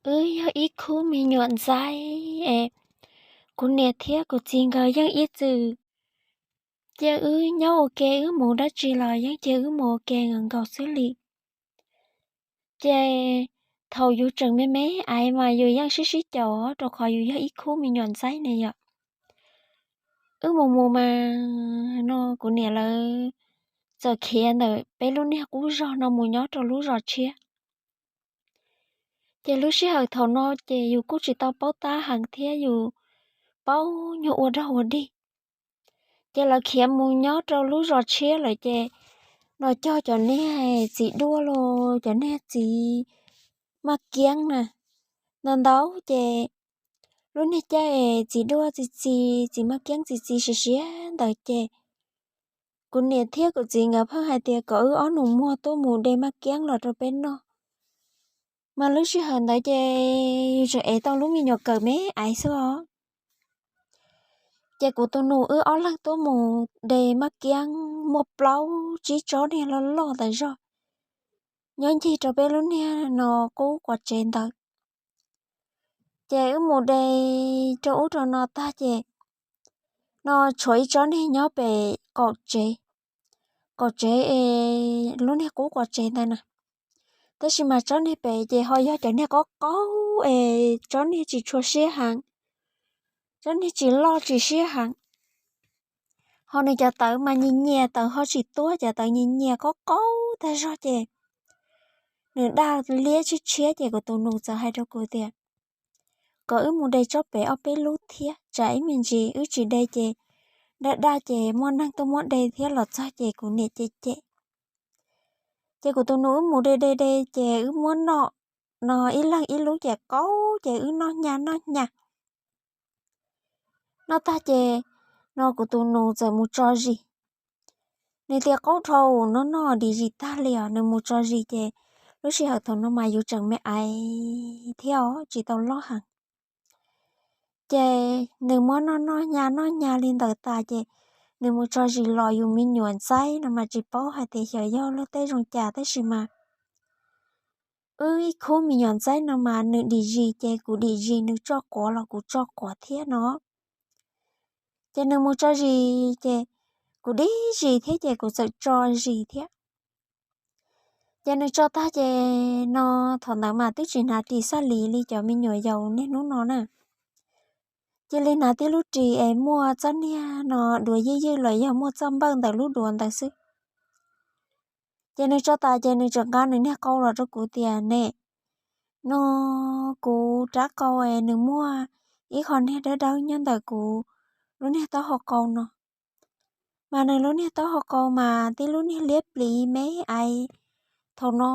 Wb yog ib khub me nyuam ntxaib es kuv niam thiab kuv txiv nkawd yeej ib txwm cia wb nyob ua ke, wb mus dab tsi los yeej cia wb mus ua ke nkaus nkaus xwb li. Ces thaum yus tseem me me aiv mas yus yeej sib sib caum rau qhov yus yog ib khub me nyuam ntxaib ne yom. Wb mus mus mas no kuv niam lawv txawm khiav ntawm peb lub niag qub zos no mus nyob rau lub zos tshiab. Ces lub sij hawm thaum no ces yus kuj tsis tau paub tab heev thiab yus paub nyuag ua dog ua dig. Ces lawv khiav mus nyob rau lub zos tshiab lawm ces no cog cov niag txiv duaj los cov niag txiv maj kiab na ntau ntau ces lub niag caij txiv duaj txiv txiv txiv maj kiab txiv txiv siav siav ntawd ces kuv niam thiab kuv txiv nkawd pheej hais tias kom wb ob nus muag tuaj mus de maj kiab los rau peb noj. Mas lub sij hawm ntawd ces yus tseem ev tau lub me nyuam kawm me aiv xwb os. Ces kuv tus nus wb ob leeg tuaj mus de maj kiab muaj plaub tsib tsob niag loj loj tas zog nyob ncig rau peb lub niag no qub quav tsev ntawd. Ces wb mus de rau ub rau no tag ces no tshuav ib tsob niag nyob pem qaum tsev, qaum tsev es lub niag qub quav tsev ntawd na. Tab sis mas tsob niag pem ces ho yog cov niag qaub qaub es tsob niag tsis tshua siab heev, tsob niag tsis loj tsis siab heev. Ho nws cov tawv mas nyias nyias tawv ho tsis tuab, cov tawv nyias nyias qaub qaub tag zog ces nws daj liab tshiab tshiab ces kuv tus nus txawm hais rau kuv tias kom wb mus de tsob pem ob peb lub thiab, tsam ib me ntsis wb tsis de ces daj daj ces muaj neeg tuaj muab de thiab los txog ces kuv niam cem cem. Ces kuv tus nus wb mus de de de ces wb muab noj no ib leeg ib lub ces qaub ces wb noj hnyav noj hnyav. Noj tag ces no kuv tus nus txawm mus tso zis. Nws tias qaub dhau, noj noj dim zis tag li os. Nws mus tso zis ces lub sij hawm thaum no mas yus tseem me aiv thiab os tsis tau loj heev. Ces nws muab noj noj hnyav noj hnyav li ntawd tas ces nws mus tso zis los. Yus me nyuam ntxaib no mas tsis paub hais tias xyov yog luag tej zoo cas tab sis mas wb ib khub me nyuam ntxaib no mas nws dim zis ces kuv dim zis, nws tso quav los kuv tso quav thiab no. Ces nws mus tso zis ces kuv dim zis thiab ces kuv txawm tso zis thiab. Ces nws tso tag ces no thaum ntawd mas twb tsis hnav ris xaj lis li cov me nyuam yaus niaj hnub no na. Cia li hnav tib lub ris es muaj txoj niag no duav ywj ywj los yog muaj txoj npawj ntawm lub duav ntawd xwb. Ces nws tso tas ces nws tseem nqa nws niag qau los rau kuv tias, ne, no kuv rab qau es nws muaj ib qho niag dawb dawb nyob ntawm kuv lub niag taub hau qau no. Mas nws lub niag taub hau qau mas tib lub niag liab pliv me aiv. Thaum no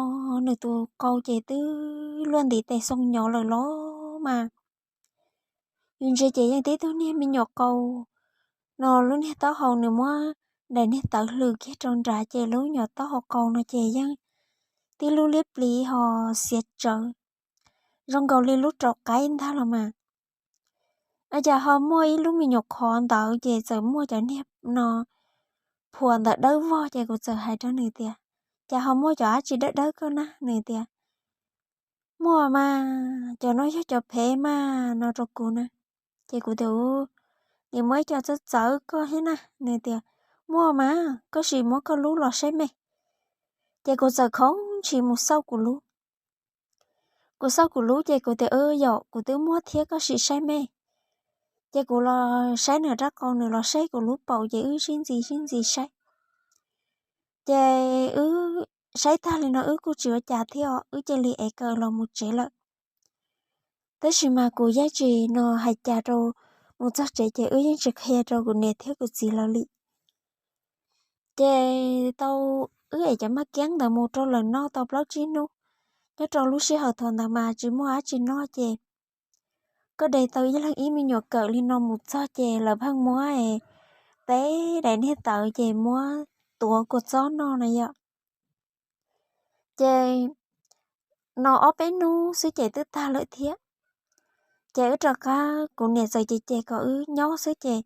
nws tus qau ces twb luaj ntiv tes xoo nyov lawm los mas yus ntsia ces yeej tib tug niag me nyuam qau. No lub niag taub hau nws muab daim niag tawv hlws kiag rau nrad ces lub nyuam taub hau qau no ces yeej tib lub liab pliv ho xiav tsawv zoo nkaus li lub rau qaib ntag los mas. Cas ho muaj ib lub me nyuam qhov ntawd ces txawm muaj cov niag no phuam ntawm dawb vog ces kuv txawm hais rau nws tias, cas ho muaj cov dab tsi dawb dawb koj na? Nws tias, muaj mas, cov no yog cov phev mas no rau kuv na. Ces kuv tias, nim muaj ib co txawv txawv koj thiab na. Nws tias, muaj mas, koj sim muab koj lub los saib me. Ces kuv txawm khoov ntshis mus xauj kuv lub. Kuv xauj kuv lub ces kuv tias, yom, kuv twb muab thiab, koj sim saib me. Ces kuv los saib nws rab qau, nws los saib kuv lub paum ces wb sib ntxi sib ntxi saib. Ces wb saib tag li no wb kuj tsis ua cas thiab os, wb cia li ev kaw los mus tsev lawm. Tab sis mas kuv yeej tsis no hais cas rau, mus txog tsev ces wb yeej tsis qhia rau kuv niam thiab kuv txiv lawv li. Ces tau wb ev cov maj kiab ntawd mus rau lawv noj tau plaub tsib hnub. Nyob rau lub sij hawm thaum ntawd mas tsis muaj dab tsi noj ces koj de tau ib leeg ib me nyuam kawm li no mus txog ces lawv pheej muab peb daim niag tawv ces muab tuav kua txob noj na yom. Ces no ob peb hnub xwb ces twb tag lawm thiab. Ces wb rov qab, kuv niam txawm cem cem kom wb nyob xwb ces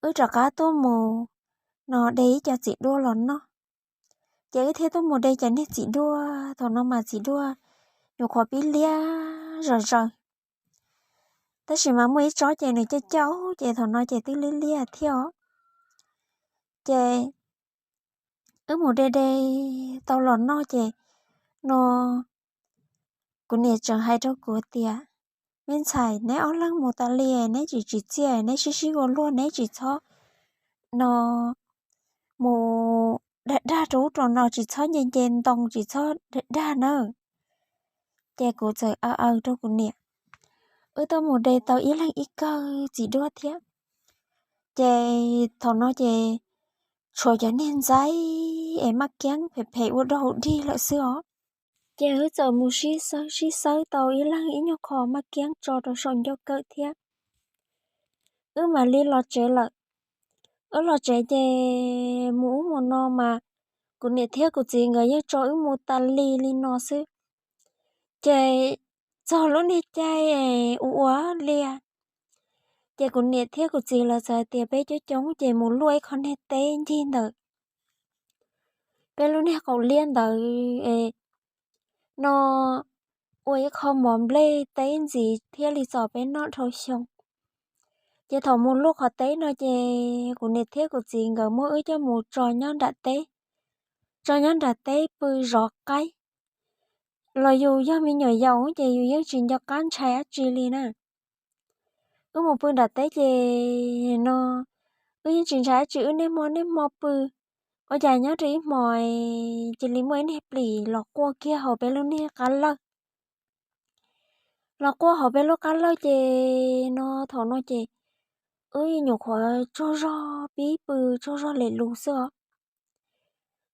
wb rov qab tuaj mus no de ib co txiv duaj los noj. Ces wb thiaj tuaj mus de cov niag txiv duaj, thaum no mas txiv duaj nyuam qhuav pib liab zom zaws. Tab sis mas muaj ib tsob ces nws cauj cauj ces thaum no ces twb liab liab thiab os. Ces wb mus de de tau los noj ces no kuv niam tseem hais rau kuv tias, me ntxhais, neb ob leeg mus tas li, neb tsis tsim txiaj, neb sib sib ua luag, neb tsis txhob no mus dag dag rau ub rau no, tsis txhob nce nce ntoo, tsis txhob dag dag nawb. Ces kuv txawm aw aw rau kuv niam. Wb tuaj mus de tau ib leeg ib kawm txiv duaj thiab. Ces thaum no ces tshuav cov niag ntxaib es maj kiab phem phem ua dog dig lawm xwb os. Ces wb txawm mus sib xawb sib xawb tau ib leeg ib nyuag qho maj kiab tso rau saum ncauj kawm thiab. Wb mam li los tsev lawm. Wb los tsev ces mus ub mus no mas kuv niam thiab kuv txiv nkawd yeej tso wb mus tas li li no xwb. Ces txog lub niag caij ua ua liaj, ces kuv niam thiab kuv txiv lawv txawm hais tias peb coob coob ces mus luaj ib qho niag teb ncig ntawm peb lub niag qaum liaj ntawd no ua ib qho mov nplej teb ntxiv thiaj li txaus peb noj dhau xyoo. Ces thaum mus luaj qhov teb no ces kuv niam thiab kuv txiv nkawd muab wb coj mus tso nyob nram teb, tso nyob nram teb pw zov qaib. Los yus yog me nyuam yaus ces yus yeej tsis nco qab ntshai dab tsi li na. Wb mus pw nram teb ces no wb yeej tsis ntshai dab tsi, wb niaj hmo niaj hmo pw. Ua cas nyob rau ib hmo cia li muaj ib niag plis los quaj kiag hauv peb lub niag qab lawj. Los quaj hauv peb lub qab lawj ces no thaum no ces wb nyuam qhuav tsaug zog pib pw tsaug zog lem lus xwb os.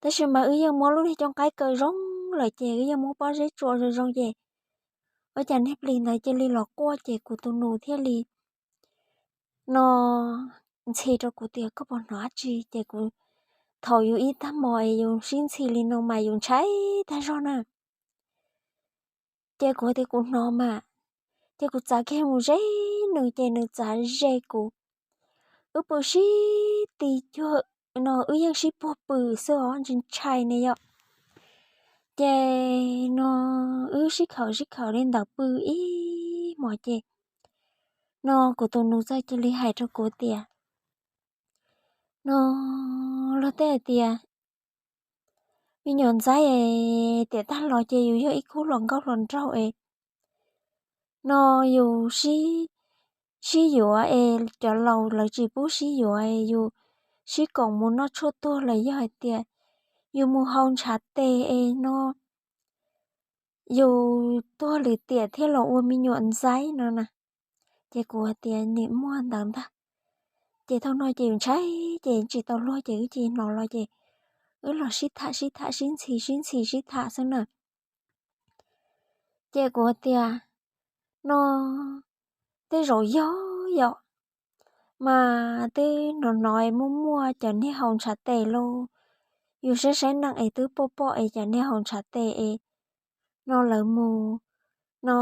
Tab sis mas wb yeej muab lub niag cooj qaib kaw zoo lawm ces wb yeej muab pob zeb tsua zoo zoo ces ua cas niag plis ntawd cia li los quaj ces kuv tus nus thiaj li no ntxhi rau kuv tias koj puas hnov dab tsi. Ces kuv, thaum yus ib tag hmo es yus sib ntxhi li no mas yus ntshai tag zog na. Ces kuv tias kuv hnov mas, ces kuv txav kiag mus ze nws ces nws txav ze kuv. Wb pw sib ti cuag no wb yeej sib puag pw xwb os, ntshai ntshai ne yom. Ces no wb sib khaum sib khaum li ntawd pw ib hmos ces no kuv tus nus txawm cia li hais rau kuv tias, no luag tej hais tias me nyuam ntxaib es tiam tag los ces yus yog ib khub hluas nkauj hluas nraug es no yus sib, sib yuav es cov laus lawv tsis pub sib yuav es yus sib koom mus noj tshuaj tuag los yog hais tias yus mus haus ntshav tes es no yus tuag lwm tiam thiaj los ua me nyuam ntxaib no na. Ces kuv hais tias nim muaj ntawd ntag. Ces thaum no ces yus ntshai ces tsis tau luag ces wb cia li hnov los ces wb los sib tham sib tham sib ntxhi sib ntxhi sib tham xwb na. Ces kuv tias no tej zaum yog yom, mas twb hnov hnov es muaj muaj cov niag haus ntshav tes lauj, yus saib saib neej es twb pom pom es cov niag haus ntshav tes es no lawv mus no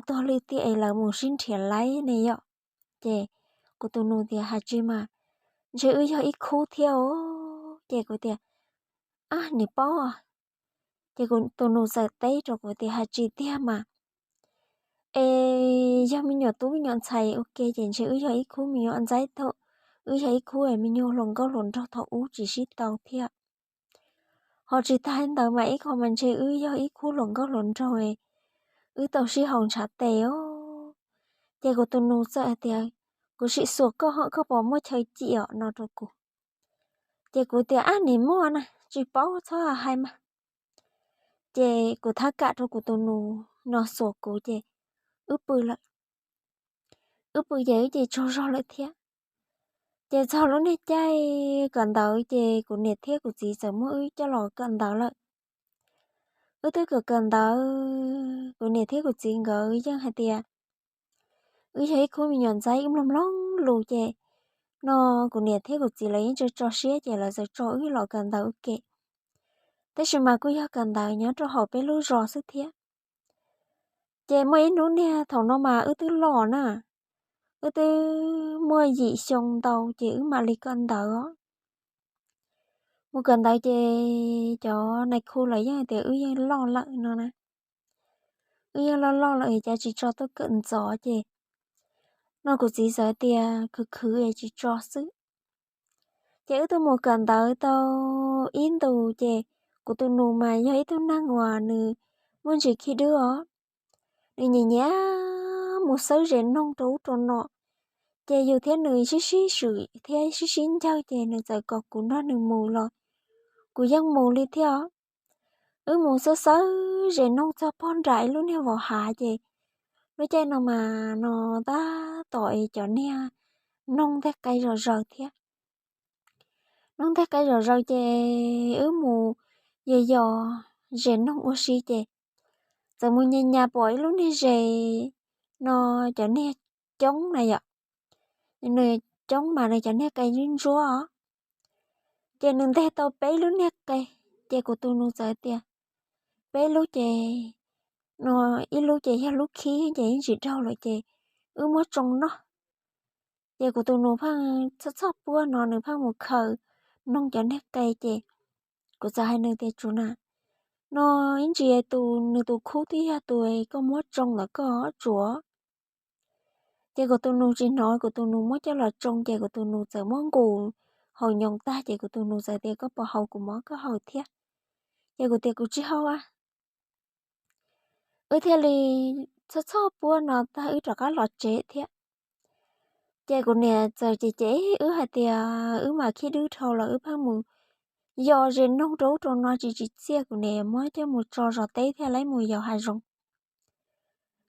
tuag lwm tiam es lawv mus sib nrhiav laib ne yom. Ces kuv tus nus tias hais tsis mas ntshe wb yog ib khub thiab os. Ces kuv tias ab nim paub. Ces kuv tus nus txawm teb rau kuv tias hais tsis tiag mas es yog me nyuam tub me nyuam ntxhais ua ke ces ntshe wb yog ib khub me nyuam ntxaib thaum wb yog ib khub me nyuam hluas nkauj hluas nraug thaum ub tsis sib tau thiab. Ho tsis tas li ntawd mas ib qho mas ntshe wb yog ib khub hluas nkauj hluas nraug wb tau sib haus ntshav tes os. Ces kuv tus nus txawm hais tias kuv sim xuas koj ho koj puas muaj chaw cim os no rau kuv. Ces kuv tias ab nim muaj na tsis paub txhob hais mas. Ces kuv thab kam rau kuv tus nus no xuas kuv ces wb pw lawm. Wb pw ces wb ces tsaug zog lawm thiab. Ces txog lub niag caij kawm ntawv ces kuv niam thiab kuv txiv txawm muab wb coj los kawm ntawv lawm. Wb twb kawm kawm ntawv kuv niam thiab kuv txiv nkawd yeej hais tias wb yog ib khub me nyuam ntxaib wb mloog mloog lus ces no kuv niam thiab kuv txiv lawv yeej tso tso siab ces lawv txawm tso wb los kawm ntawv ua ke. Tab sis mas kuj yog kawm ntawv nyob rau hauv peb lub zos xwb thiab. Ces muaj ib hnub niag thaum no mas wb twb loj na, wb twb muaj yim xyoo ntau ces wb mam li kawm ntawv os. Mus kawm ntawv ces cov nais khu lawv yeej hais tias wb yeej loj lawm no na. wb yeej loj loj lawm es cas tsis tso tuaj kawm ntxov ces, no kuv txiv txawm tias khwv khwv es tsis tso xwb. Ces wb twb mus kawm ntawv tau ib ntus ces kuv tus nus mas yog ib tug neeg uas nws muaj ntsis khib dwb os, nws nyiam nyiam mus xawb zes noog rau ub rau no. Ces yus thiab nws sib sib swm thiab sib sib ncawg ces nws txawm kom kuv nrog nws mus los kuv yeej mus li thiab os. Wb mus xawb xawb zes noog txog pog nram ib lub niag vos hav ces lub caij no mas no tab tom es cov niag noog nteg qe zom zaws thiab. Noog nteg qe zom zaws ces wb mus yos yos zes noog ua si ces txawm mus nyas nyas pom ib lub niag zes no cov niag coob na yom, nws coob mas nws cov niag qe ntsuab ntsuab os. Ces nws nteg tau peb lub niag qe, ces kuv tus nus txawm tias, peb lub ces, no ib lub ces yog lub khib ces yeej tsis raug lawm ces wb muab tsoo noj. Ces kuv tus nus pheej txhoj txhoj puab no nws pheej mus khaws noog cov niag qe ces kuv txawm hais nws tias, tsuav na, no ib ntsis tus nws tus khub twb yog tus koj muab tsoo ntawm koj tsuav. Ces kuv tus nus tsis hnov, kuv tus nus muab coj los tsoo ces kuv tus nus txawm muab nqus haus nyoos tag ces kuv tus nus txawm tias, koj puas haus kuv mov koj haus thiab? Ces kuv tias kuv tsis haus a. Wb thiaj li txhoj txhoj puab no tag wb rov qab los tsev thiab. Ces kuv niam txawm cem cem wb hais tias wb mas khib dwb dhau los wb pheej mus yos zes noog rau ub rau no tsis tsim txiaj, kuv niam muab coj mus tso zos teb thiaj li mus yos hav zoov.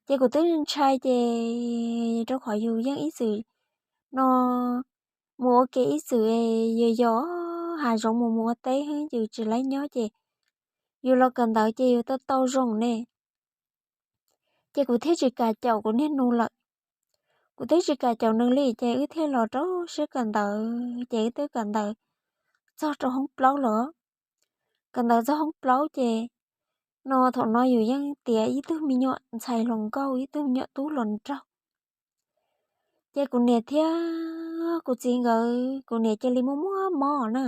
Ces kuv twb ntshai ces rau qhov yus yeej ib txwm no mus ua ke ib txwm, yus yos hav zoov mus mus ua teb xwb yus tsis laib nyob ces yus los kawm ntawv ces yus tau tau zoo ne. Ces kuv thiaj tsis kam caum kuv niag nus lawm. Kuv twb tsis kam caum nws li ces wb thiaj los rau siab kawm ntawv ces wb twb kawm ntawv txog rau hoob plaub los. Kawm ntawv txog hoob plaub ces no thaum no yus yeej tiav ib tug me nyuam ntxhais hluas nkauj ib tug me nyuam tub hluas nraug. Ces kuv niam thiab kuv txiv nkawd, kuv niam cia li muaj muaj mob na.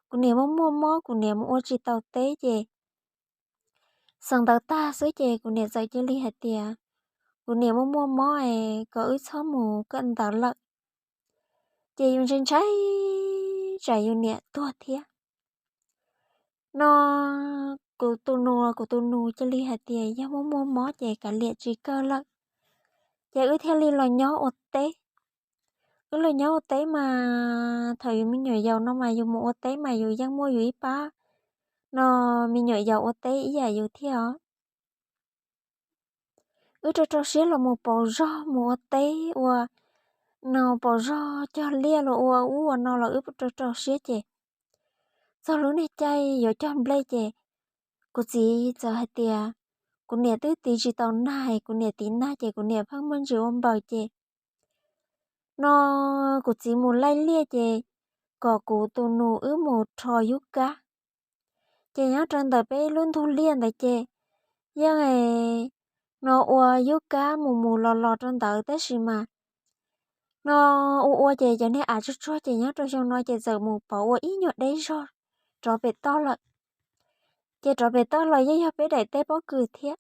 Kuv niam muaj muaj mob, kuv niam mus ua tsis tau teb ces xeev ntawv tag xwb ces kuv niam txawm cia li hais tias kuv niam muaj muaj mob es kom wb txhob mus kawm ntawv lawm. Ces yus ntshai ntshai tsam yus niam tuag thiab. No kuv tus nus, kuv tus nus cia li hais tias yog muaj muaj mob ces kav liam tsis kawm lawm. Ces wb thiaj li los nyob ua teb. Wb los nyob ua teb mas thaum yus me nyuam yaus no mas yus mus ua teb mas yus yeej muaj yus ib pab no me nyuam yaus ua teb ib yam yus thiab os. Wb rau rau siab los mus pauv zog mus ua teb ua no pauv zog cog liaj los ua ub ua no los wb rau rau siab ces txog lub niag caij yuav cog nplej ces kuv txiv txawm hais tias kuv niam twb tiv tsis tau nag, kuv niam tiv nag ces kuv niam pheej muaj ntsis ua npaws ces no kuv txiv mus laij liaj ces kom kuv tus nus wb mus rho yub kab. Ces nyob rau ntawm peb lub ntug liaj ntawd ces yeej no ua yub kab mus mus los los rau ntawd tab sis mas no ua ua ces cov niag av tsuag tsuag ces nyob rau xyoo no ces txawm mus pauv ua ib nyuag deb zog rov pem toj lawm. Ces rov pem toj los yeej yog peb daim teb pob kws thiab.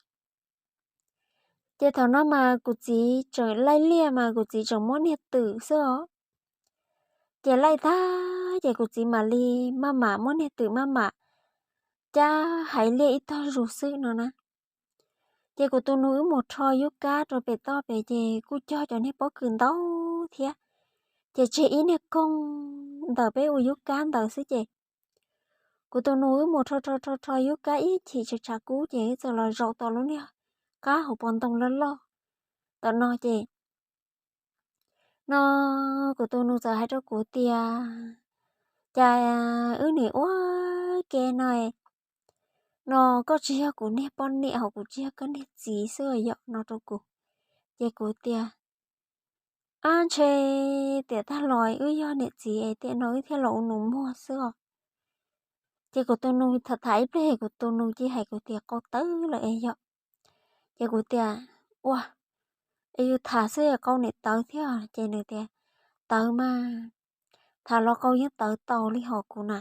Ces thaum no mas kuv txiv tseem laij liaj mas kuv txiv tseem muab niag twm xwb os. Ces laij tag ces kuv txiv mam li maj mam muab niag twm maj mam cab haiv liaj ib tog zus xwb no na. Ces kuv tus nus wb mus rho yub kab rau pem toj pem ces kuj cog cov niag pob kws ntau thiab. Ces tseg ib niag koog ntawm peb ua yub kab ntawd xwb ces kuv tus nus wb mus rho rho rho rho yub kab ib chim tshav tshav kub ces wb txawm los zaum tom lub niag qab hauv paus ntoo loj loj tom no ces no kuv tus nus txawm hais rau kuv tias, cas wb nim ua ke no no koj tsis yog kuv niag poj niam hos kuv tsis yog koj niag txiv xwb yom no rau kuv. Ces kuv tias, ab ntshe tiam tag los wb yog niam txiv es tiam no wb thiaj los ua nus muag xwb os. Ces kuv tus nus tham tham ib pliag kuv tus nus cia hais kuv tias qau tawv lawm es yom. Ces kuv tias, ua es yus tham xwb qau niam tawv thiab. Ces nws tias, tawv mas, tham los qau yeej tawv tau li hos kuv na.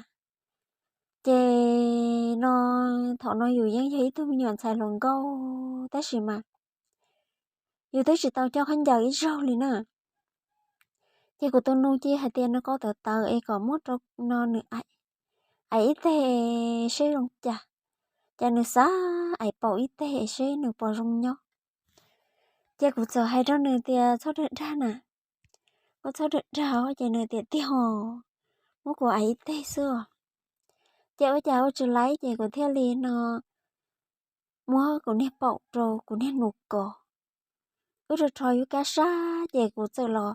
Ces no thaum no yus yeej yog ib tug me nyuam ntxhais hluas nkauj tab sis mas yus twb tsis tau coj khaub ncaws ib zaug li na. Ces kuv tus nus cia hais tias nws qau tawv tawv es kom muab rau no nws aim, aim ib teg seb zoo cas, ces nws xav aim paum ib teg seb nws puas zoo nyob. Ces kuv txawm hais rau nws tias txhob dag dag na, koj txhob dag dag os, ces nws tias tiag os, muab kuv aim ib teg xwb os. Ces ua cas ua tsis laib ces kuv thiaj li no muab kuv niag paum rau kuv niag nus kov. Wb rho rho yub kab sab ces kuv txawm los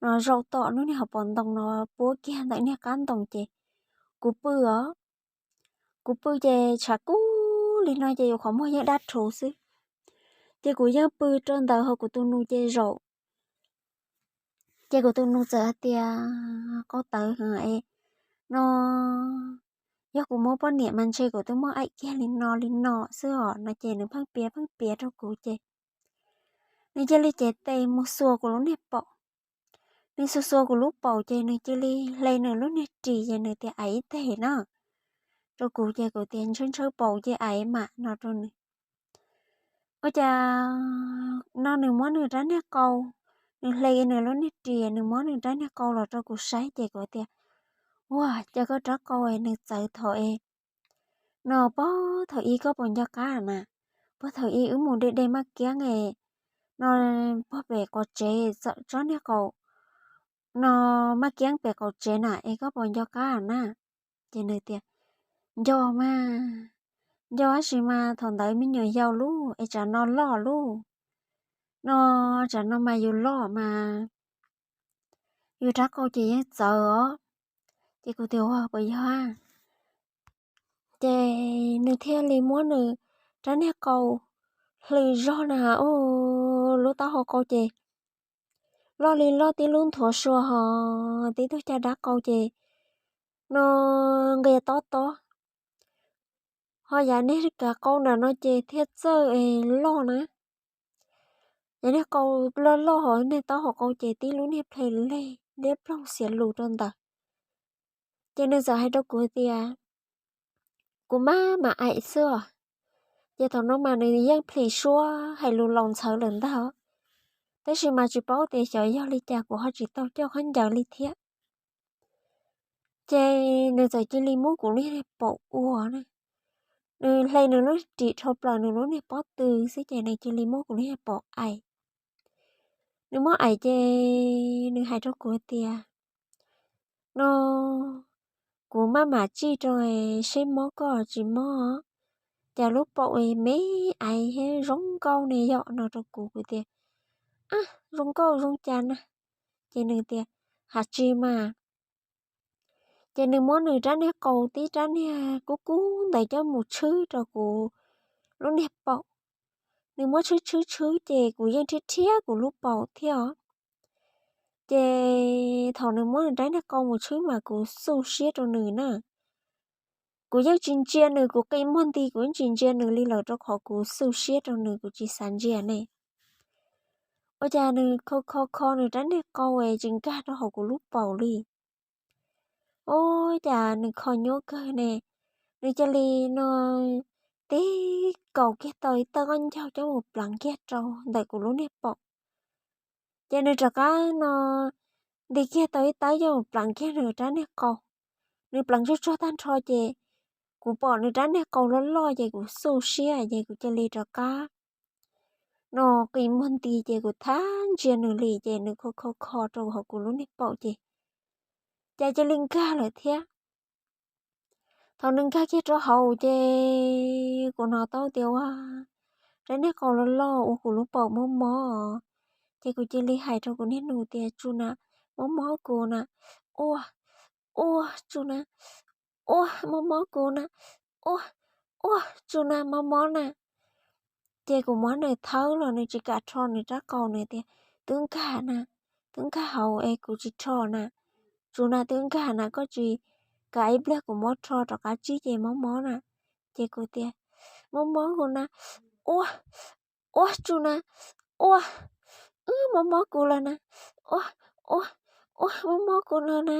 no zaum tom lub niag hauv paus ntoo no puab kiag ntawm niag qab ntoo ces kuv pw os. Kuv pw ces tshav kub li no ces yus qhov muag yeej dab rhuv xwb. Ces kuv yeej pw rau ntawd ho kuv tus nus ces zaum. Ces kuv tus nus txawm hais tias qau tawv no, yog kuv muab poj niam mas ntshe kuv twb muab aim kiag li no li no xwb os no ces nws pheej piav pheej piav rau kuv ces nws cia li cev tes mus xuas kuv lub niag paum. Nws xuas xuas kuv lub paum ces nws cia li hle nws lub niag ris ces nws tias aim ib teg na rau kuv ces kuv tias ntshaw ntshaw paum ces aim mam no rau nws. Ua cas no nws muab nws rab niag qau, nws hle nws lub niag ris nws muab nws rab niag qau los rau kuv saib ces kuv tias ua cas koj rab qau nws txawv thaum es no puag thaum ub koj puas nco qab na, puag thaum ub wb mus de de maj kiab no puag pem qaum tsev txawm tsob niag qau no maj kiab pem qaum tsev na es koj puas nco qab na. Ces nws tias nco mas, nco tab sis mas thaum ntawd me nyuam yaus lub es tsam no loj lub, no tsam no mas yus loj mas yus rab qau ces yeej txawv os. Ces kuv tias ua puas yog? Ces nws thiaj li muab nws rab niag qau hlwb zog na, lub taub hau qau ces loj li loj tib lub nthuav sua ho tib tug caj dab qau ces no nqia tob tob. Ho yav niag kav qau ntawm no ces thiaj txawj es loj na. Yav niag qau loj loj ho niag taub hau qau ces tib lub niag ple leg liab ploog xiav lus rau ntawd. Ces nws txawm hais rau kuv tias kuv maj mam aim xwb os. Ces thaum no mas nws yeej plis suab hais lus laus ntxhawv lawm ntag, tab sis mas tsis paub tias xyov yog li cas kuv ho tsis tau coj khaub ncaws li thiab. Ces nws txawm cia li muab kuv lub niag paum ua na, nws hle nws lub ris rho plaws nws lub niag pob tw xwb ces nws cia li muab kuv lub niag paum aim. Nws muab aim ces nws hais rau kuv tias no kuv maj mam tsij rau seb mob koj tsis mob, cas lub paum me aiv thiab zoo nkauj ne yom no rau kuv. Kuv tias a, zoo nkauj zoo cas na? Ces nws tias ha tsis mas. Ces nws muab nws rab niag qau tib rab niag kub kub ntawd coj mus tshwb rau kuv lub niag paum. Nws muab tshwb tshwb tshwb ces kuv yeej rhiab rhiab kuv lub paum thiab os. Ces thaum nws muab nws rab niag qau mus tshwb mas kuv xuj siab rau nws na. Kuv yeej tsis ntsia nws, kuv qi muag nti kuv yeej tsis ntsia nws li lawm rau qhov kuv xuj siab rau nws kuv tsis xav ntsia ne. Ua cas nws kho kho kho nws rab niag qau es tsis nkag rau hauv kuv lub paum li. Ua cas nws kho nyuaj kawg ne, nws cia li no tib kaus kiag tau ib tawb qaub ncaug coj mus pleev kiag rau ntawm kuv lub niag paum. Ces nws rov qab no nti kiag tau ib tawb coj mus pleev kiag nws rab niag qau. Nws pleev tsuag tsuag tag nrho ces kuv pom nws rab niag qau loj loj ces kuv xuj siab ces kuv cia li rov qab no qi muag nti ces kuv thab ntsia nws li ces nws kho kho kho rau hauv kuv lub niag paum ces cas cia li nkag lawm thiab. Thaum nws nkag kiag rau hauv ces kuv hnov tau tias ua rab niag qau loj loj ua kuv lub paum mob mob. Ces kuv cia li hais rau kuv niag nus tias tsu na, mob mob kuv na, ua, ua tsu na, ua mob mob kuv na, ua, ua tsu na mob mob na. Ces kuv muab nws thawb los nws tsis kam rho nws rab qau, nws tias twb nkag na, twb nkag hauv es kuv tsis rho na. Tsu na twb nkag na, koj tsis kam ib pliag kuv muab rho rov qab tsib ces mob mob na. Ces kuv tias mob mob kuv na, ua, ua tsu na, ua, wb mob mob kuv lawm na, ua, ua, ua mob mob kuv lawm na.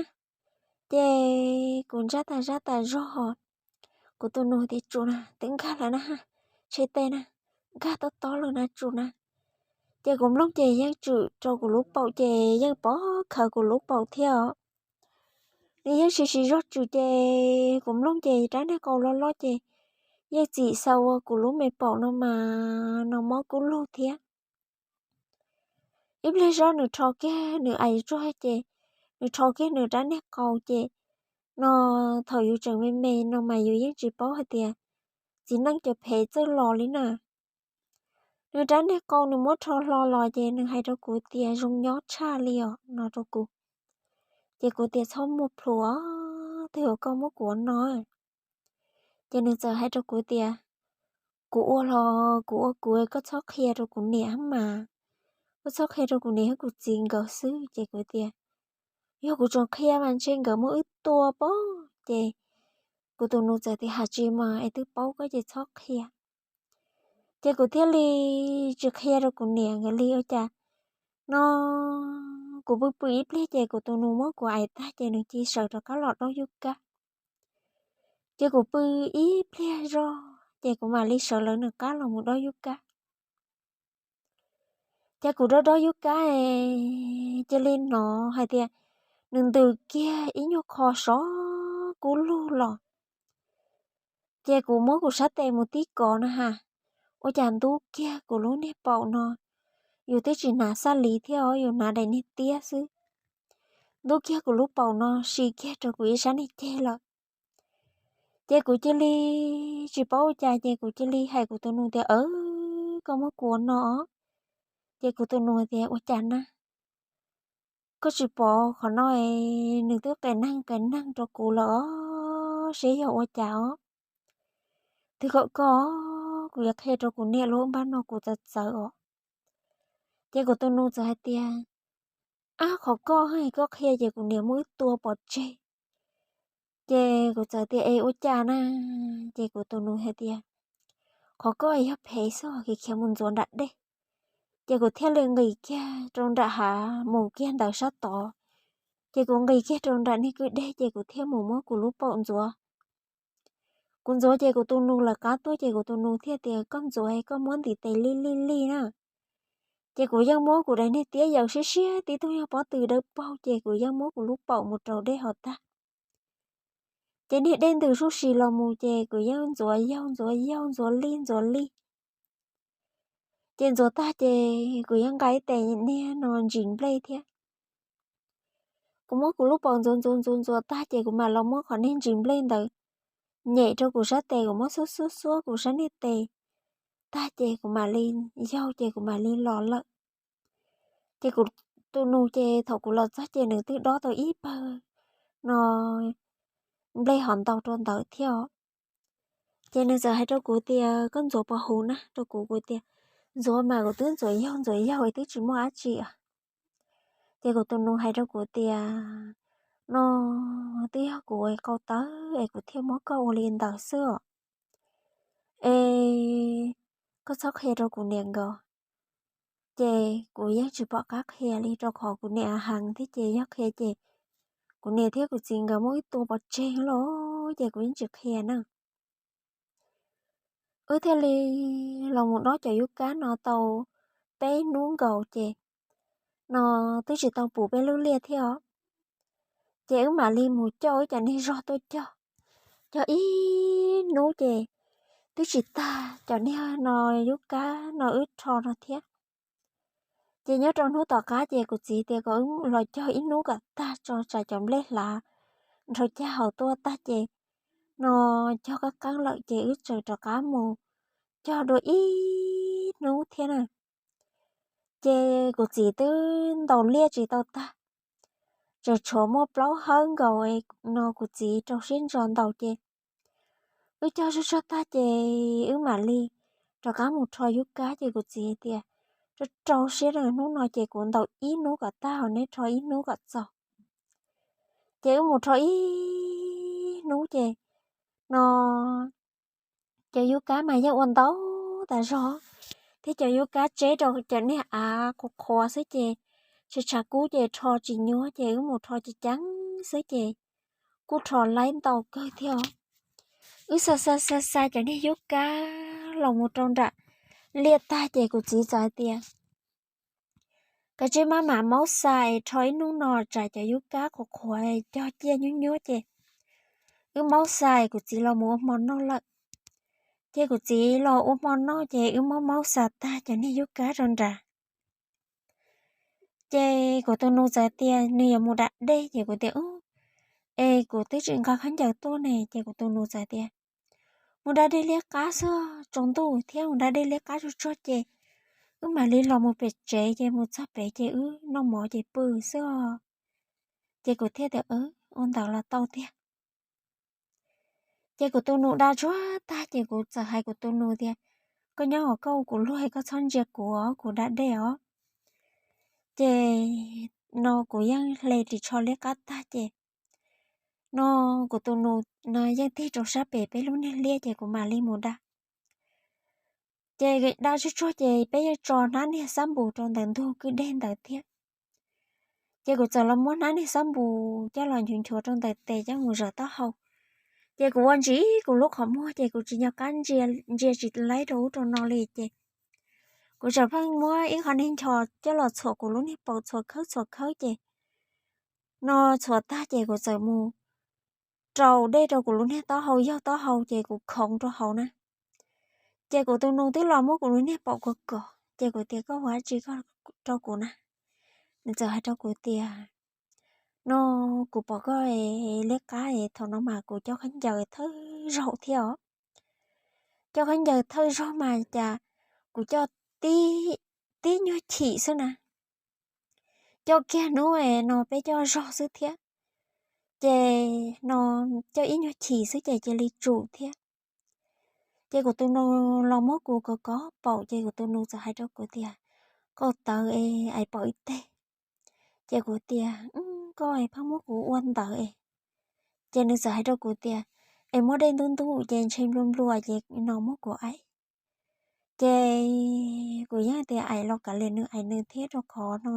Ces kuv ntsaj tas zaj tas zog Kuv tus nus tias, Tsum na, twb nkag lawm na, tshem tes na, nkag tob tob lawm na, tsum na. Ces kuv mloog ces yeej tsum rau kuv lub paum ces yeej pov khawv kuv lub paum thiab os. Nws yeej siv siv zog tsum ces kuv mloog ces rab niag qau loj loj ces yeej txim xaus ua kuv lub me paum no mas no mob kub lug thiab. Ib pliag zoj nws rho kiag nws ais tsuag ces nws rho kiag nws rab niag qau ces no thaum yus tseem me me no mas yus yeej tsis paub hais tias txiv neej cov phem txawj los li na. Nws rab niag qau nws muab rho hlo los ces nws hais rau kuv tias, Zoo nyob tshaj li os, no rau kuv. Ces kuv tias, Txhob muaj plhus os, twb yog koj muab kuv ua no. Ces nws txawm hais rau kuv tias, Kuv ua los kuv ua kuv, koj txhob qhia rau kuv niam mas, koj txhob qhia rau kuv niam thiab kuv txiv nkawd xwb. Ces kuv tias, Yog kuv tseem qhia mas ntshe nkawd muab wb tua pob. Ces kuv tus nus txawm tias, Has tsis mas es twb paub koj ces txhob qhia. Ces kuv thiaj li tsis qhia rau kuv niam nkawd li ua cas no kuv pw pw ib pliag ces kuv tus nus muab kuv ais tag ces nws cia li sawv rov qab los dob yub kab. Ces kuv pw ib pliag zoj ces kuv mam li sawv lawv nws qab los mus dob yub kab. Ces kuv dob dob yub kab, cia li hnov hais tias nws ntws kiag ib nyuag qho sov kub lug los. Ces kuv muab kuv sab tes mus tib kov na has, ua cas ntub kiag kuv lub niag paum no. Yus twb tsis hnav xab li thiab os, yus hnav daim niag tiab xwb. Ntub kiag kuv lub paum no si kiag rau kuv ib sab niag ceg lawm. Ces kuv cia li tsis paub ua cas ces kuv cia li hais kuv tus nus tias, Aw, koj muab kuv ua no os. Ces kuv tus nus tias, Ua cas na? Koj tsis pom qhov no nws twb qias neeg qias neeg rau kuv lawm os, seb yog ua cas os. Twb kom koj, kuv yuav qhia rau kuv niam lub npab no kuv txawv txawv os. Ces kuv tus nus txawm hais tias, Ab, qhov koj, koj qhia ces kuv niam muab wb tua pov tseg. Ces kuv txawm tias, Es ua cas na? Ces kuv tus nus hais tias, Qhov koj yog phem xwb, khiav khiav mus ntxuav nram dej. Ces kuv thiaj li nqis kiag rau nram hav mus kiag ntawd sab tod. Ces kuv nqis kiag rau nram niag kwj deg ces kuv thiaj mus muab kuv lub paum ntxuav. Kuv ntxuav ces kuv tus nus lawv qab tuaj ces kuv tus nus thiaj tias, Koj ntxuav koj muab ntiv tes lij lij lij na. Ces kuv yeej muab kuv daim niag tiab yaws siab siab tib tug yog pob tw dawb paug ces kuv yeej muab kuv lub paum mus rau dej hov tag. Ces niag dej ntws suj si los mus ces kuv yeej ntxuav yaug ntxuav yaug ntxuav lij ntxuav lij. Ces ntxuav tag ces kuv yeej nqa ib tes niag no ntsis nplej thiab. Kuv muab kuv lub paum ntxuav ntxuav ntxuav ntxuav tag ces kuv mam los muab qhov niag ntsis nplej ntawd nyem rau kuv sab tes, kuv muab xuab xuab xuab kuv sab niag tes tag ces kuv mam li yaug ces kuv mam li los lawm. Ces kuv tus nus ces thaum kuv los txog ces nws twb dob tau ib pawg no nplej hov ntau rau ntawd thiab os. Ces nws txawm hais rau kuv tias, Koj ntxuav puas huv na? Rau kuv, kuv tias, Ntxuav mas kuv twb ntxuav yaug ntxuav yaug es twb tsis muaj dab tsi os. Ces kuv tus nus hais rau kuv tias, No twb yog kuv ua qau tawv es kuv thiaj muab koj ua li ntawd xwb os. Es koj txhob qhia rau kuv niam nkawd. Ces kuv yeej tsis pom qab qhia li rau qhov kuv niam heev thiab ces yog qhia ces kuv niam thiab kuv txiv nkawd muab wb tua pov tseg los ces kuv yeej tsis qhia na. Wb thiaj li los mus dob cov yub kab no tau peb hnub nkaus ces no twb tsis tau pum peb lub liaj thiab os. Ces wb mam li mus coj wb cov niag zog tuaj cog, cog ib hnub ces twb tsis tag cov niag no yub kab no wb rho no thiab. Ces nyob rau hnub tom qab ces kuv txiv tias kom wb los cog ib hnub kom tag tso tsam cov nplej hlav nrhau cag hauv tuaj tag ces no cog qab qeeb lawm ces wb tseem rov qab mus cog dua ib hnub thiab na. Ces kuv txiv twb ntaus liaj tsis tau tag, tseem tshuav muaj plaub hawb nkaus no kuv txiv rau siab ntso ntaus ces wb cog zog zog tag ces wb mam li rov qab mus rho yub kab ces kuv txiv tias, Rau rau siab na, hnub no ces kuv ntaus ib hnub kom tag, neb rho ib hnub kom txaus. Ces wb mus rho ib hnub ces no cov yub kab mas yeej ua ntau tas zog, thiab cov yub kab tseb rau cov niag av qhuav qhuav xwb ces tshav tshav kub ces rho tsis nyuab ces wb mus rho ceev ceev xwb ces kuj rho laib ntau kawg thiab os. Wb xa xa xa xa cov niag yub kab los mus rau nram liaj tag ces kuv txiv txawm hais tias, Koj tsis maj mam maub xa es rho ib hnub no tsam cov yub kab qhuav qhuav cog ciaj nyuab nyuab ces wb maub xa es kuv txiv los mus ua hmo noj lawm. Ces kuv txiv los ua hmo noj ces wb maub maub xa tag cov niag yub kab rau nrad. Ces kuv tus nus txawm tias nws yuav mus da dej ces kuv tias, Es kuv twb tsis nqa khaub ncaws tuaj ne. Ces kuv tus nus txawm tias, Mus da dej liab qab xwb, tsaus ntuj thiab mus da dej liab qab tsuag tsuag ces wb mam li los mus pem tsev ces mus txog pem ces wb noj mov ces pw xwb os. Ces kuv thiaj tias, Ua ntawd los tau tiag. Ces kuv tus nus da tsuag tag ces kuv txawm hais kuv tus nus tias, Koj nyob hauv koj ua kuv luag, koj txhob ntsia kuv os, kuv da dej os. Ces no kuv yeej hle ris tsho liab qab tag ces no kuv tus nus no yeej tig rau sab pem peb lub niag liaj ces kuv mam li mus da. Ces da tsuag tsuag ces peb yeej tso hnab niag xab npus rau ntawm ntug kwj deg ntawd thiab. Ces kuv txawm los muab hnab niag xab npus coj los nchuav nchuav rau ntawm tes coj mus zawm taub hau. Ces kuv ua ntsis kuv lub qhov muag ces kuv tsis nco qab ntsia tsis laib rau ub rau no li ces kuv txawm pheej muab ib qho niag nchos coj los txhuam kuv lub niag paum txhuam khawb txhuam khawb ces no txhuam tag ces kuv txawm mus rau dej rau kuv lub niag taub hau yaug taub hau ces kuv khoov rau hauv na. Ces kuv tus nus twb los muab kuv lub niag paum kov kov ces kuv tias, Koj ua dab tsi rau kuv na? Nws txawm hais rau kuv tias, No kuv pom koj liab qab es thaum no mas kuv coj khaub ncaws thawj zaug thiab os. Coj khaub ncaws thawj zaug mas cas kuv coj tib nyuag chim xwb na. Coj kiag hnub no peb coj zog xwb thiab. Ces no coj ib nyuag chim xwb ces cia li tsum thiab. Ces kuv tus nus los muab kuv kov kov paum ces kuv tus nus txawm hais rau kuv tias, Koj tawv es ais paum ib teg. Ces kuv tias, Koj pheej muab kuv ua ntawd es. Ces nws txawm hais rau kuv tias, Es muab dej ntub ntub ces ntshe nplua nplua ces no muab kuv ais. Ces kuv yeej tias ais los kav liam nws ais nws thiab rau qhov no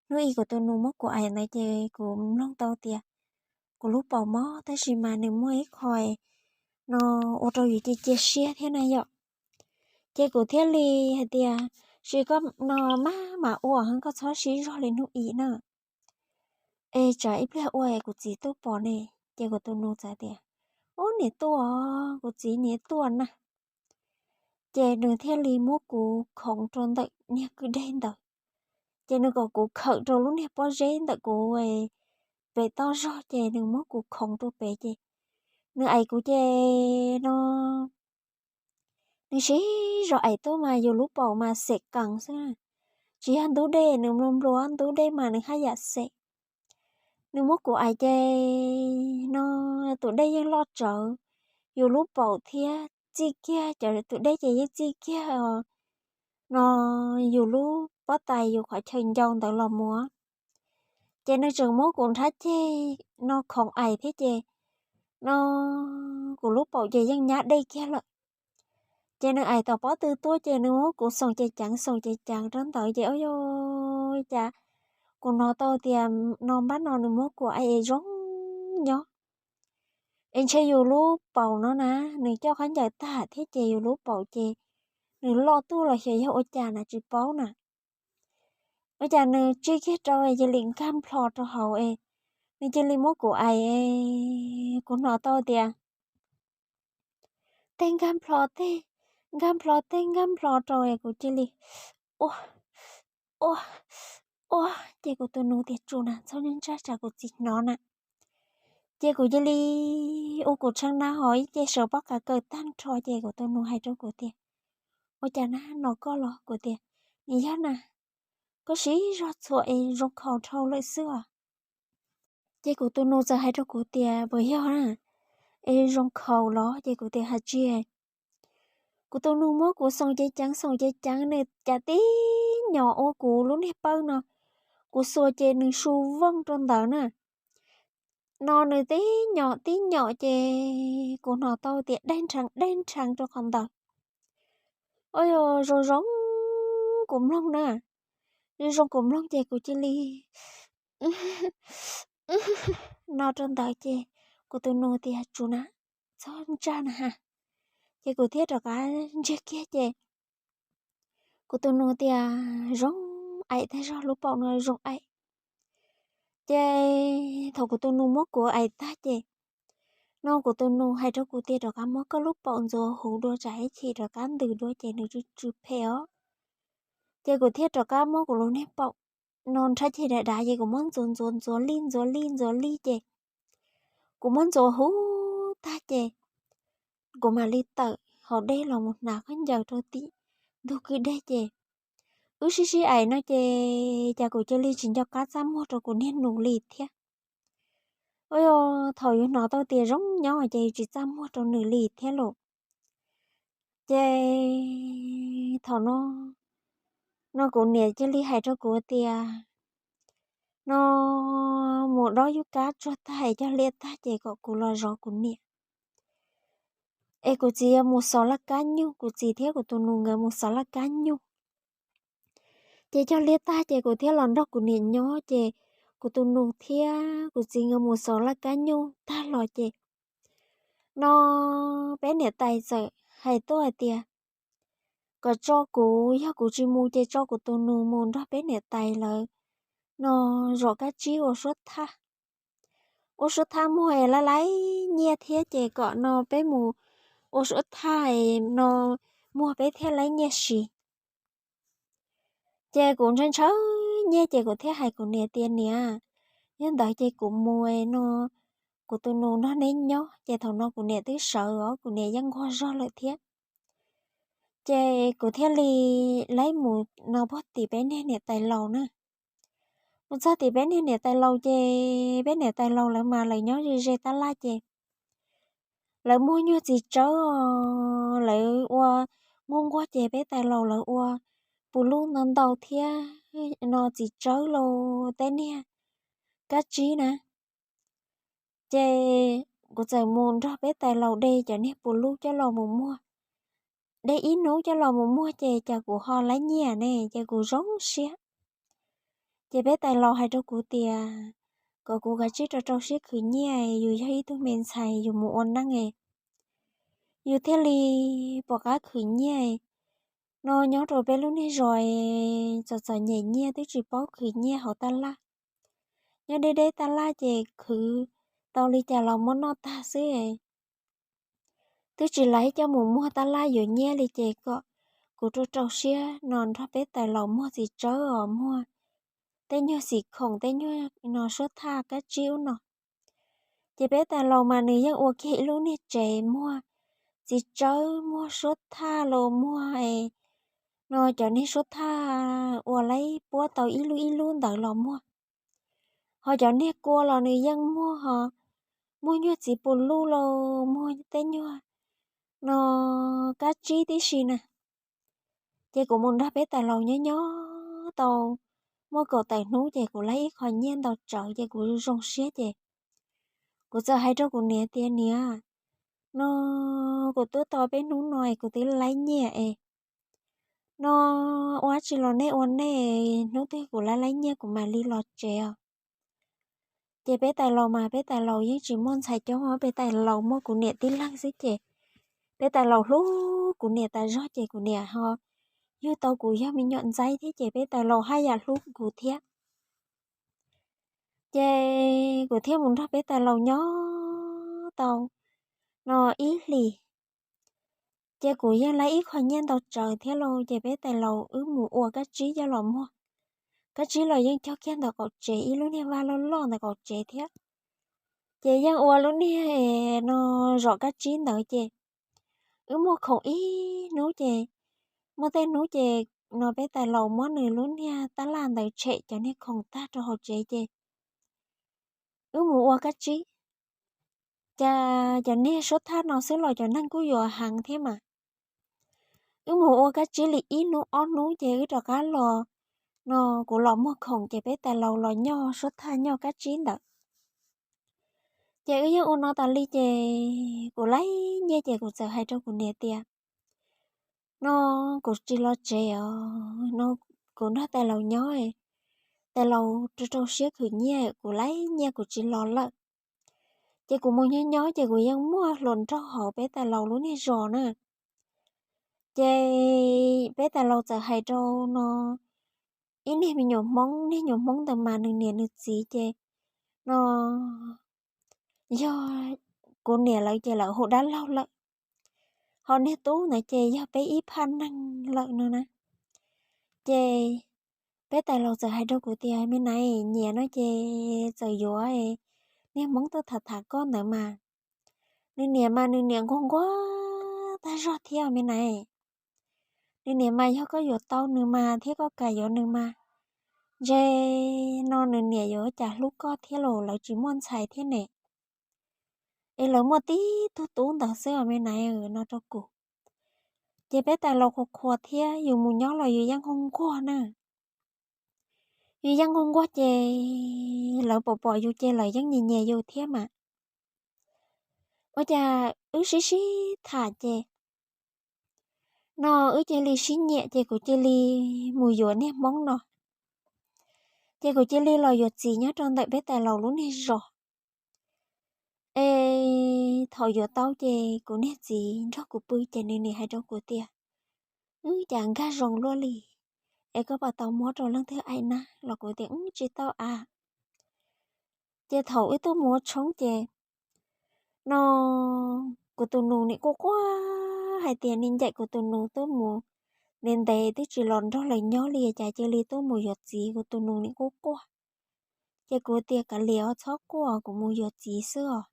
hnub ib kuv tus nus muab kuv ais ntawd ces kuv mloog tau tias kuv lub paum mob tab sis mas nws muaj ib qho no ua rau yus cia cia siab thiab na yom. Ces kuv thiaj li hais tias, Sis koj no maj mam ua, koj txhob sib zog li hnub ib na. Es tsam ib pliag ua kuv txiv tuaj pom ne. Ces kuv tus nus txawm tias, Ub, niam tuaj, kuv txiv niam tuaj na. Ces nws thiaj li muab kuv khoov rau ntawm niag kwj deg ntawd. Ces nws kom kuv khawm rau lub niag pob zeb ntawm kuv pem toj zog ces nws muab kuv khoov rau pem ces nws ais kuv ces no nws sib zog ais tuaj mas yus lub paum mas xem qees xwb, tsis yog ntub dej, nws nplua nplua ntub dej mas nws haj yam xem. Nws muab kuv ais ces no tus dej yeej loj tsawv, yus lub paum thiab txij kiag, cov tus dej ces yeej txij kiag no yus lub pob tais yus qhov chaw ncau ntawd los mus. Ces nws tseem muab kuv nrhab ceg no khoov ais thiab ces no kuv lub paum ces yeej nyab dej kiag lawm. Ces nws ais tom pob tw tuaj ces nws muab kuv xoom cev ceev xoom cev ceev rau ntawd ces ua cas kuv hnov tau tias no npab no nws muab kuv ais es zoo nyob. Es ntshe yus lub paum no na, nws coj khaub ncaws tag thiab ces yus lub paum ces nws loj tuaj los xyov yog ua cas na tsis paub na. Ua cas nws tsij kiag rau cia li nkag nplho rau hauv es nws cia li muab kuv ais, kuv hnov tau tias tej nkag nplho tej, nkag nplho tej nkag nplho rau es kuv cia li ua, ua, ua. Ces kuv tus nus tias, Tsum na, txhob ntsaj tsam kuv txiv hnov na. Ces kuv cia li ua kuv tshee na ho ib ce sawv pob qa kaws tag nrho ces kuv tus nus hais rau kuv tias, Ua cas na, no koj los? Kuv tias, Nim yog na, koj siv zog txhuam es zoo khaus dhau lawm xwb os. Ces kuv tus nus txawm hais rau kuv tias, Puas yog na? Es zoo khaus los? Ces kuv tias, Hais tsis. Kuv tus nus muab kuv xoom cev ceev xoom cev ceev, nws cas tib nyom ua kuv lub niag pawg no, kuv xuas ces nws su vooj rau ntawd na. No nws tib nyom tib nyom ces kuv hnov tau tias dej nrheev dej nrheev rau qhov ntawd. Ua zoo zoo kuv mloog na, zoo zoo kuv mloog ces kuv cia li no rau ntawd ces kuv tus nus tias, Tsum na, txhob ntsaj na ha. Ces kuv thiaj rov qab ntsiag kiag ces kuv tus nus tias zoo aim tag zog, lub paum no zoo aim. Ces thaum kuv tus nus muab kuv aim tag ces no kuv tus nus hais rau kuv tias rov qab muab koj lub paum ntxuav huv dua tsam ib chim rov qab ntws dua ces nws tsw tsw phem os. Ces kuv thiaj rov qab muab kuv lub niag paum no nrhab ceg dav dav ces kuv muab ntxuav ntxuav ntxuav lij ntxuav lij ntxuav lij ces kuv muab ntxuav huv tag ces kuv mam li tawm hauv dej los mus hnav khaub ncaws rau tim ntug kwj deg ces wb sib sib aim no ces cas kuv cia li tsis nco qab txaj muag rau kuv niag nus li thiab. Ua yog thaum yus hnov tau tias zoo nyob ces yus tsis txaj muag rau nws li thiab lauj. Ces thaum no, no kuv niam cia li hais rau kuv tias no mus dob yub kab tsuag tag es cog liaj tag ces kom kuv los zov kuv niam. Es kuv txiv yuav mus xov laj kab nyuj, kuv txiv thiab kuv tus nus nkawd mus xov laj kab nyuj. Ces cog liaj tag ces kuv thiaj los nrog kuv niam nyob ces kuv tus nus thiab kuv txiv nkawd mus xov laj kab nyuj tag los ces no peb niam tais txawm hais tuaj hais tias kom tso kuv, yog kuv tsis mus ces tso kuv tus nus mus nrog peb niam tais lawv no zov kab tsib ua suab thaj. Ua suab thaj muag es laib laib nyiaj thiab ces kom no peb mus ua suab thaj es no muag peb thiaj laib nyiaj siv. Ces kuv ntshaw ntshaw nyiaj ces kuv thiaj hais kuv niam tias niam, yog ntawd ces kuv mus no kuv tus nus nrog neb nyob. Ces thaum no kuv niam twb sawv os, kuv niam yeej nquag zog lawm thiab. Ces kuv thiaj li laib mus no puag tim peb niag niam tais laus na. Mus txog tim peb niag niam tais laus ces peb niam tais laus lawv mas lawv nyob ze ze tab laj ces lawv muag nyuag txiv tsawb os, lawv ua muag nquag ces peb tais laus lawv ua pus lub ntau ntau thiab no txiv tsawb los tej niag kab tsib na. Ces kuv txawm mus nrog peb tais laus de cov niag pus lub coj los mus muag. De ib hnub coj los mus muag ces cas kuv ho laib nyiaj ne, ces kuv zoo siab. Ces peb tais laus hais rau kuv tias kom kuv kav tsij rau rau siab khwv nyiaj, yus yog ib tug me ntxhais yus mus ua neej, yus thiaj li pom qab khwv nyiaj. No nyob rau peb lub niag zos txom txom nyem nyiaj twb tsis paub khwv nyiaj hauv tab laj. Nyob deb deb tab laj ces khwv tau li cas los muab noj tag xwb. Twb tsis laib coj mus muag tab laj yuav nyiaj li ces kom kuv rau rau siab no nrog peb tais laus muag txiv tsawb os, muag tej nyuag xim khoom, tej nyuag no suab thaj kab tsib ub no. Ces peb tais laus mas nws yeej ua kiag ib lub niag tsev muag txiv tsawb, muag suab thaj los muag no cov niag suab thaj ua laib puab tau ib lub ib lub ntawd los muag. Ho cov niag kua los nws yeej muag, ho muag nyuag txiv pus lub los muag tej nyuag no kab tsib tib si na. Ces kuv mus nrog peb tais laus nyob nyob tau muaj kaum tawm hnub ces kuv laib ib qho nyiaj ntau tsawv ces kuv zoo siab ces kuv txawm hais rau kuv niam tias niam, no kuv tuaj tau peb hnub no es kuv twb laib nyiaj es no ua tsis los nej ua nej, hnub twg kuv laib laib nyiaj kuv mam li los tsev os. Ces peb tais laus mas peb tais laus yeej tsis muaj ntxhais coob, peb tais laus muaj kuv niam tib leeg xwb ces peb tais laus hlub kuv niam tas zog ces kuv niam ho yug tau kuv yog me nyuam ntxaib thiab ces peb tais laus haj yam hlub kuv thiab. Ces kuv thiaj mus nrog peb tais laus nyob tau no ib hlis. Ces kuv yeej laib ib qho nyiaj ntau tsawv thiab lauj, ces peb tais laus wb mus ua kab tsib coj los muag. Kab tsib los yeej cog kiag ntawm qaum tsev ib lub niag vaj loj loj ntawm qaum tsev thiab. Ces yeej ua lub niag no zom kab tsib ntawd ces wb muag khoom ib hnub ces muaj tej hnub ces no peb tais laus muab nws lub niag tab laj ntawd tshem cov niag khoom tag rau hauv tsev ces wb mus ua kab tsib. Cas cov niag suab thaj no xwb los cov neeg kuj yuav heev thiab mas. Wb mus ua kab tsib li ib hnub ob hnub ces wb rov qab los no kuv los muag khoom ces peb tais laus los nyoj suab thaj nyoj kab tsib ntawd. Ces wb yeej ua no tas li ces kuv laib nyiaj ces kuv txawm hais rau kuv niam tias no kuv tsis los tsev os, no kuv nrog tais laus nyob, tais laus rau rau siab khwv nyiaj, kuv laib nyiaj kuv tsis los lawm. Ces kuv mus nyob nyob ces kuv yeej muaj hluas nraug hauv peb tais laus lub niag zos na. Ces peb tais laus txawm hais rau no ib niag me nyuam Hmoob, niag nyuam Hmoob ntawd mas nws niam nws txiv ces no yog kuv niam lawv ces lawv hu dab laug lawm, ho niag tub ntawd ces yog peb ib phaj neeg lawm no na. Ces peb tais laus txawm hais rau kuv tias, me naiv, nyiam no ces txawm yuav, niag Hmoob tuaj tham tham koj ntawd mas, nws niam mas nws niam nquag nquag tag zog thiab me naiv. Nws niam mas yog koj yuav tau nws mas thiab koj kam yuav nws mas, ntshe no nws niam yuav cas hlub koj thiab los lawv tsis muaj ntxhais thiab ne. Es lawv muaj tib tug tub ntawd xwb os me naiv, no rau kuv. Ces peb tais laus qhuas qhuas thiab, yus mus nyob los yus yeej nquag nquag na. Yus yeej nquag nquag ces lawv pom pom yus ces lawv yeej nyias nyias yus thiab mas. Ua cas wb sib sib tham ces no wb cia li sib nyiam ces kuv cia li mus yuav niag Hmoob no. Ces kuv cia li los yuav txiv nyob rau ntawm peb tais laus lub niag zos. Es thaum yuav tau ces kuv niag txiv nrog kuv pw ces nws nim hais rau kuv tias, wb cas nkag zoo luaj li, es koj puas tau muab rau leej twg aim na? Los kuv tias, wb tsis tau a. Ces thaum wb tuaj mus ua tshoob ces no kuv tus nus nim quaj quaj hais tias nws ncaim kuv tus nus tuaj mus ntev ntev twb tsis los nrog lawv nyob li cas cia li tuaj mus yuav txiv, kuv tus nus nim quaj quaj. Ces kuv tias, kav liam os, txhob quaj, kuv mus yuav txiv xwb os.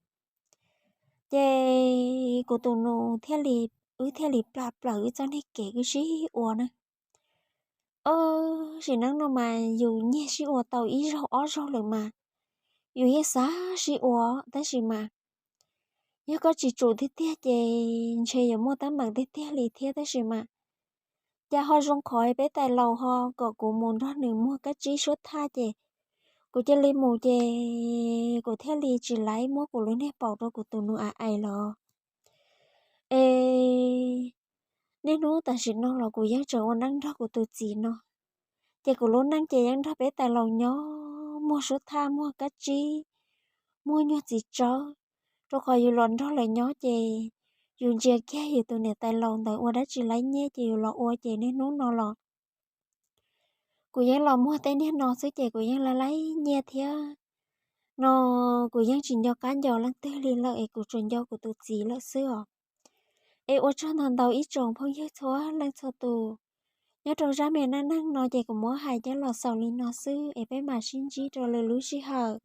Ces kuv tus nus thiaj li, wb thiaj li plam plaws wb txoj niag kev wb sib ua na. Sim neej no mas yus nyiag sib ua tau ib zaug ob zaug lawm mas yus yeej xav sib ua, tab sis mas yog koj tsis tsum tiag tiag ces ntshe yuav muaj teeb meem tiag tiag li thiab. Tab sis mas cas ho zoo qhov peb tais laus ho kom kuv mus nrog nws muag kab tsib suab thaj ces kuv cia li mus ces kuv thiaj li tsis laib muab kuv lub niag paum rau kuv tus nus a ais los. Es niaj hnub tam sim no los kuv yeej tseem ua neej nrog kuv tus txiv no. Ces kuv lub neej ces yeej nrog peb tais laus nyob muag suab thaj muag kab tsib, muag nyuag txiv tsawb, rau qhov yus los nrog lawv nyob ces yus ntsia kiag yus tus niam tais laus ntawd ua dab tsi laib nyiaj ces yus los ua ces niaj hnub no los kuv yeej los muag tej niag no xwb ces kuv yeej laib laib nyiaj thiab. No kuv yeej tsis nco qab nco leej twg li lawm es kuv tsuas nco kuv tus txiv lawm xwb os. Es ua tsaug ntau ntau ib tsoom phooj ywg txhua leej txhua tus. Nyob rau zaj me neej neeg no ces kuv muab hais coj los xaus li no xwb es peb mam sib ntsib rau lwm lub sij hawm.